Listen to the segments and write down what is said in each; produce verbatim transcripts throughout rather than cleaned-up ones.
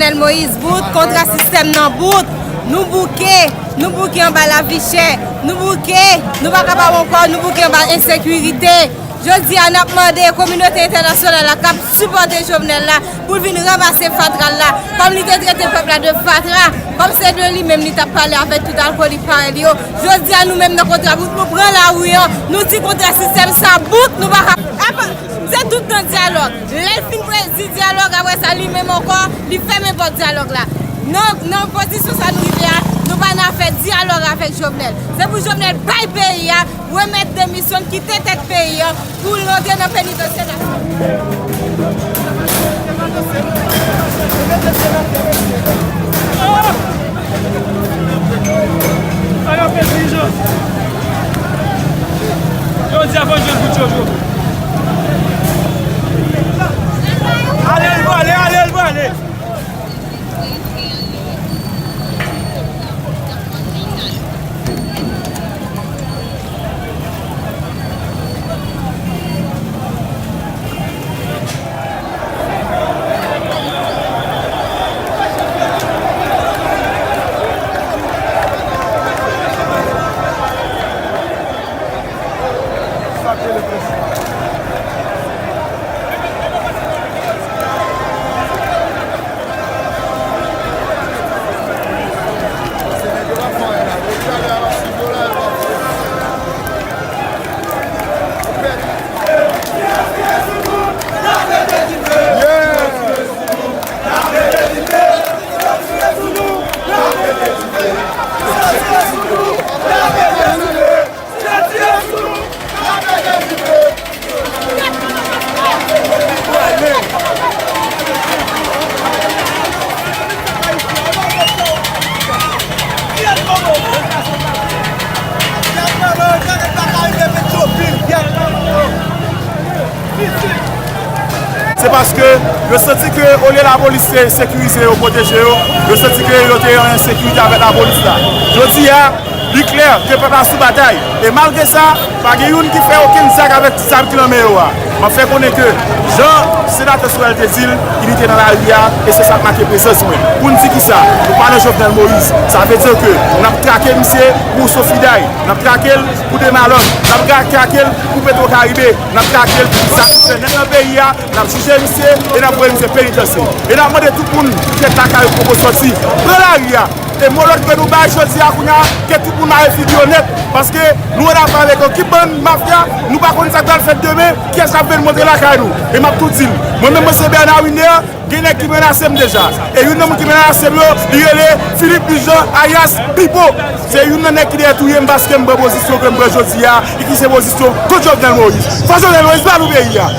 Jovenel Moïse bout, kontra sistèm nan bout. Nou bouke, nou bouke anba lavi chè, nou bouke, nou pa kapab ankò, nou bouke anba ensekirite. Jodi a, n ap mande kominote entènasyonal la k ap sipòte Jovenel la pou l vin ranmase fatra l la, kòm li te trete pèp la de fatra, kòm se de li menm li t ap pale avèk tout alkolik parèy li yo. Jodi a, nou menm nan Kontra Bout, nou pran lari an, nou di kontra sistèm sa bout, nou pa ka. Se tout nan dyalòg. Lè l fin pre-, di dyalòg, apre sa, li menm ankò, li fèmen pòt dyalòg la. Nan, nan pozisyon sa nou rive a, nou pa nan afè dyalòg avèk Jovenel. Se pou Jovenel bay peyi a, remèt demisyon l, kite tèt peyi a, pou l rantre nan penitansye nasyonal. Sa y ap fè dirijans. Jodi a, fò n jwenn bout yo, Jojo. Ale, l prale, ale, l prale. Se paske yo santi ke olye lapolis te sekirize yo, pwoteje yo, yo santi ke yo te an ensekirite avèk lapolis la. Jodi a, li klè ke pèp la sou batay. E malgre sa, pa gen youn ki fè okenn zak avèk zam ki nan men yo a. M ap fè konnen ke, jan senatè Sorel te di l, inite nan lari a, e se sa k make prezans mwen. Pou n di kisa, nou pa nan Jovenel Moïse. Sa vle di ke n ap trake misye pou Sofiday, n ap trake l pou Demalòk, n ap tra-, trake l pou Petwokaribe, n ap trake l pou sa ki fè nèg nan peyi a, n ap jije misye e n ap voye misye penitansye. E n ap mande tout moun ki fèt lakay yo poko sòti, pran lari a. E mo lòd ke nou bay jodi a kounye a, ke tout moun mare figi yo nèt, paske nou ann afè avèk yon ekip bann mafya, nou pa konn sa k pral fèt demen, kiyès k ap vin monte lakay nou. E m ap tou di l, mwen menm mwen se Bernard Winer, gen nèg ki menase m deja. E youn nan moun ki menase m yo, li rele Philippe Lujan alias Pipo. Se youn nan nèg ki dèyè touye m paske m pran pozisyon ke m pran jodi a, e ki se pozisyon kont Jovenel Moïse. Fò Jovenel Moïse ba nou peyi a.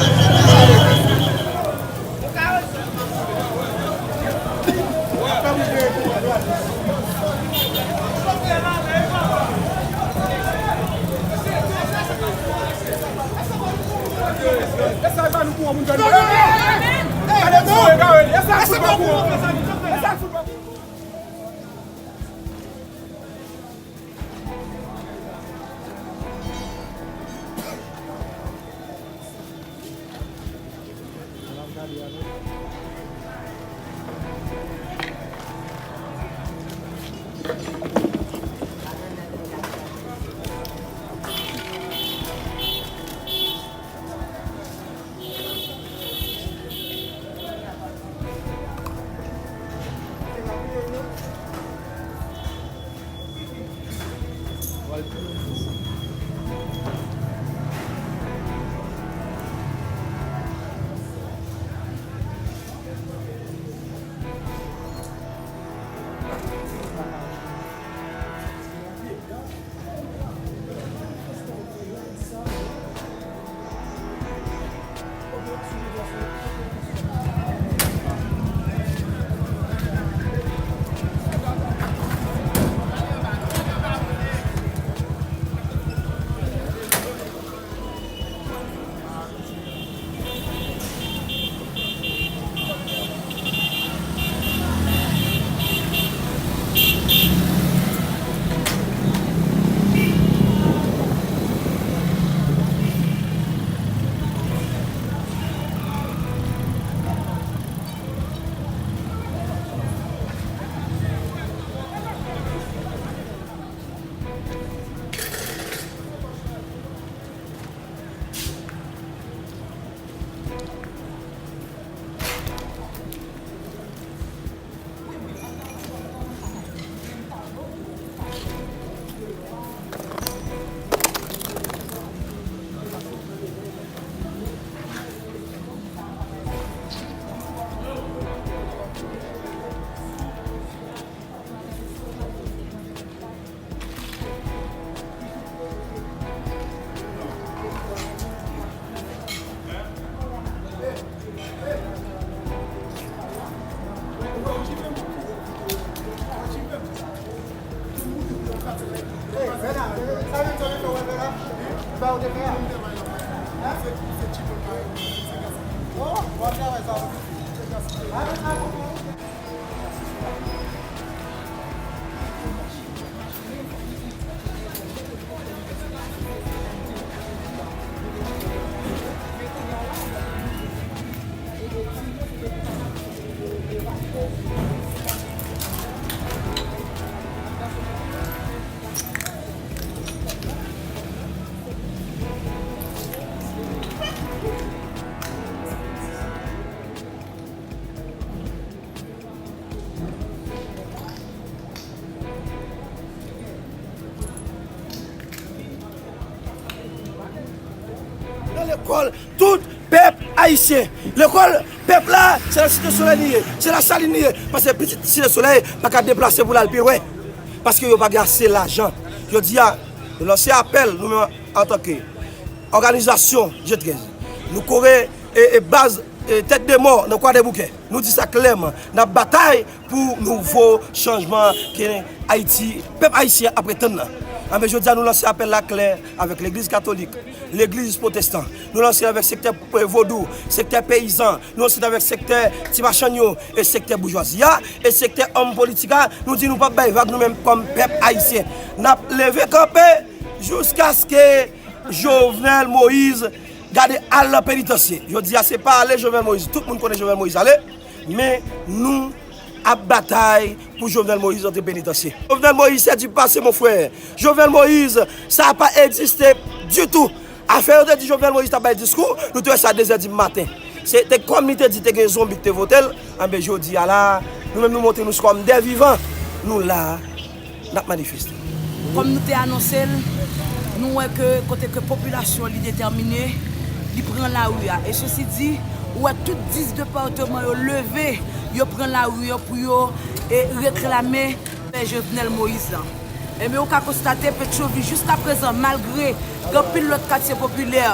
Nan lekòl tout pèp ayisyen. Lekòl pèp la, se nan Site Solèy li ye, se Lasalin li ye. Paske pitit Site Solèy pa ka deplase pou l al pi lwen. Paske yo pa gen ase lajan. Jodi a, nou lanse apèl, nou menm antanke òganizasyon G trèz, nou kore e, e baz e tèt de mò nan Kwadèboukè. Nou di sa klèman, n ap batay pou nouvo chanjman ke Ayiti, pèp ayisyen ap ret tann nan. Anben, jodi a, nou lanse apèl la klè avèk legliz katolik, legliz pwotestan. Nou lanse avèk sektè, eh, vodou, sektè peyizan. Nou lanse avèk sektè ti machann yo e sektè boujwazi a e sektè òm politik a. Nou di nou p ap bay vag nou menm kòm pèp ayisyen. N ap leve kanpe jiskaske Jovenel Moïse gade al nan penitansye. Jodi a, se pa ale Jovenel Moïse. Tout moun konnen Jovenel Moïse ale. Men nou ap batay pou Jovenel Moïse rantre penitansye. Jovenel Moïse, c'est du passé, mon frère. Jovenel Moïse, sa pa egziste ditou. Afè yo te di Jovenel Moïse t ap bay diskou, nou te wè sa de zè di maten. Se te kòm li te di te gen zonbi ki te vote l. Anben, jodi a la, nou menm nou montre nou kòm de vivan. Nou la, n ap manifeste. Kòm nou te anonse l, nou wè ke kote ke popilasyon li detèmine, li pran lari a. E sesi di, ou wè tout dis depatman yo leve, yo pran lari an pou yo, e, reklame Pè Jovenel Moïse la. Ebyen, ou ka konstate Petyonvil jiskaprezan, malgre gen anpil lòt katye popilè,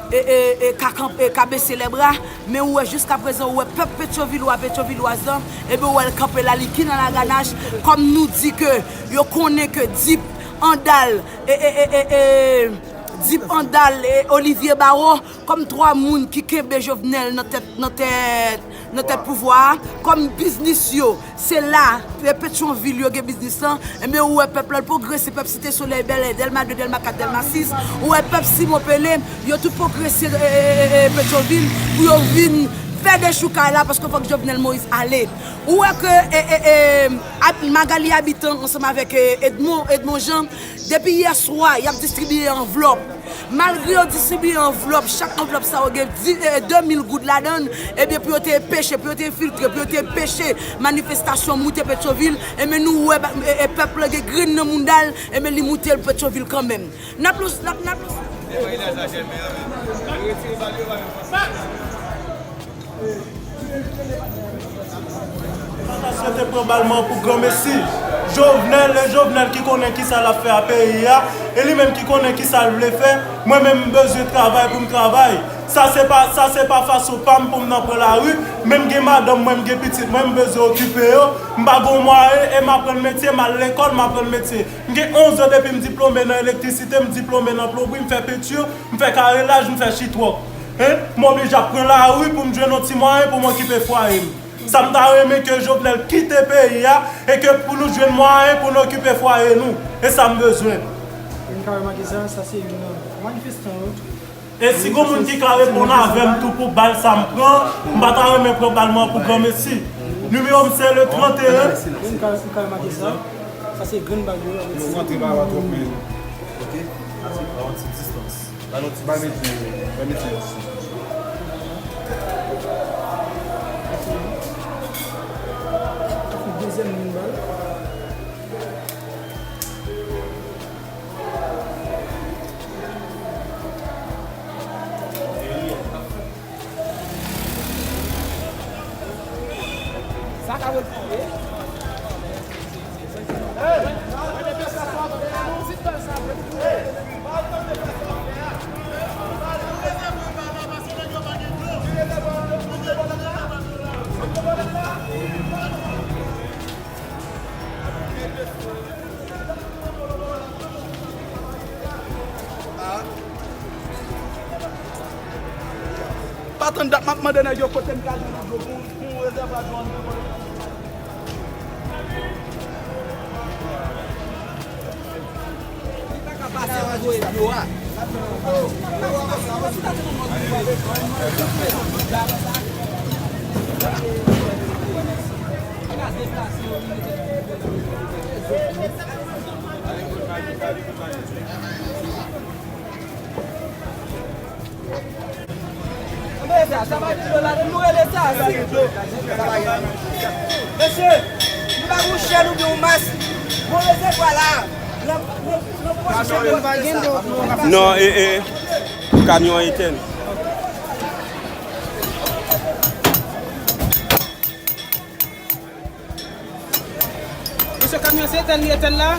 e, e, e, ka kanp-, e, ka bese lèbra, men ou wè jiskaprezan, ou wè pèp Petyovilwa, Petyovilwaz lan, ebyen, ou wè l kanpe la, li ki nan laganach, kòm nou di ke yo konnen ke Dip Andal, e, e, e, e, e, Dip Andal e Olivier Barreau, kòm twa moun ki kenbe Jovenel nan tèt, nan tèt, nan tèt pouvwa a, kòm biznis yo, se la, e Petyonvil yo gen biznis lan, enben ou wè pèp la pwogrese, pèp Site Solèy, Bèlè, Dèlma de, Dèlma kat, Dèlma sis, ou wè pèp Simon Pele, yo tout pwogrese, e, e, e, e, Petyonvil, pou yo vin fè dechoukay la, paske fòk Jovenel Moïse ale. Ou wè ke, e, e, e, Ab-, Magali Habitant ansanm avèk, e, Edmond, Edmond Jean, depi yè swa, y ap distribiye anvlòp. Malgre yo distribiye anvlòp, chak anvlòp sa yo gen di, e, de mil goud ladan l, ebyen, pou yo te enpeche, pou yo te enfiltre, pou yo te enpeche manifestasyon moute Petyonvil, ebyen, nou wè, ba, e, e, pèp la gen grenn nan mounda l, ebyen, li moute l Petyonvil kanmenm. N ap lous, n ap, n ap lous. Patasyon te pran bal mwen pou granmesi. Jovenel, e Jovenel ki konnen kisa l ap fè a peyi a, e li menm ki konnen kisa l vle fè, mwen menm m bezwen travay pou m travay. Sa se pa, sa se pa fason pa m pou m nan pran lari, men m gen madanm mwen, m gen pitit mwen, m bezwen okipe yo, m pa gon mwayen, e m aprann metye, m al lekòl, m aprann metye. M gen onz an depi m diplome nan elektrisite, m diplome nan plonbri, m fè penti, m fè karelaj, m fè chitwòk. Hein? M oblije ap pran lari pou m jwenn yon ti mwayen pou m okipe fwaye m. Sa m ta renmen ke Jovenel kite peyi a e ke pou nou jwenn mwayen pou n okipe fwaye nou. E sa m bezwen. Yon kare makiza, sa se yon manifestan yo. E si gon moun ki ka reponn avè m tou pou bal sa m pran, m pa ta renmen pran bal mwen pou granmesi. Nimewo m se le trannteyen. Yon kare, yon kare makiza, sa se grenn bal yo. Nou rantre pa twòp, men. Ok? Ase pa yon ti distans. Ba nou ti bay mete, bay mete yon sou. Dezyèm liy bal. Sa ka retire. Atann dat m ap mande nèg yo kote m ka jwenn dlo pou, pou rezèvwa dlo an. Li pa ka pase pou voye dlo a. Mesye, nou pa gon chèn oubyen yon mas. Bon, mesye, vwala. Nan, nan, nan pwòch nou pa gen dlo. Non, e, e, kamyon an etèn. Mesye, kamyon se etèn li etèn la.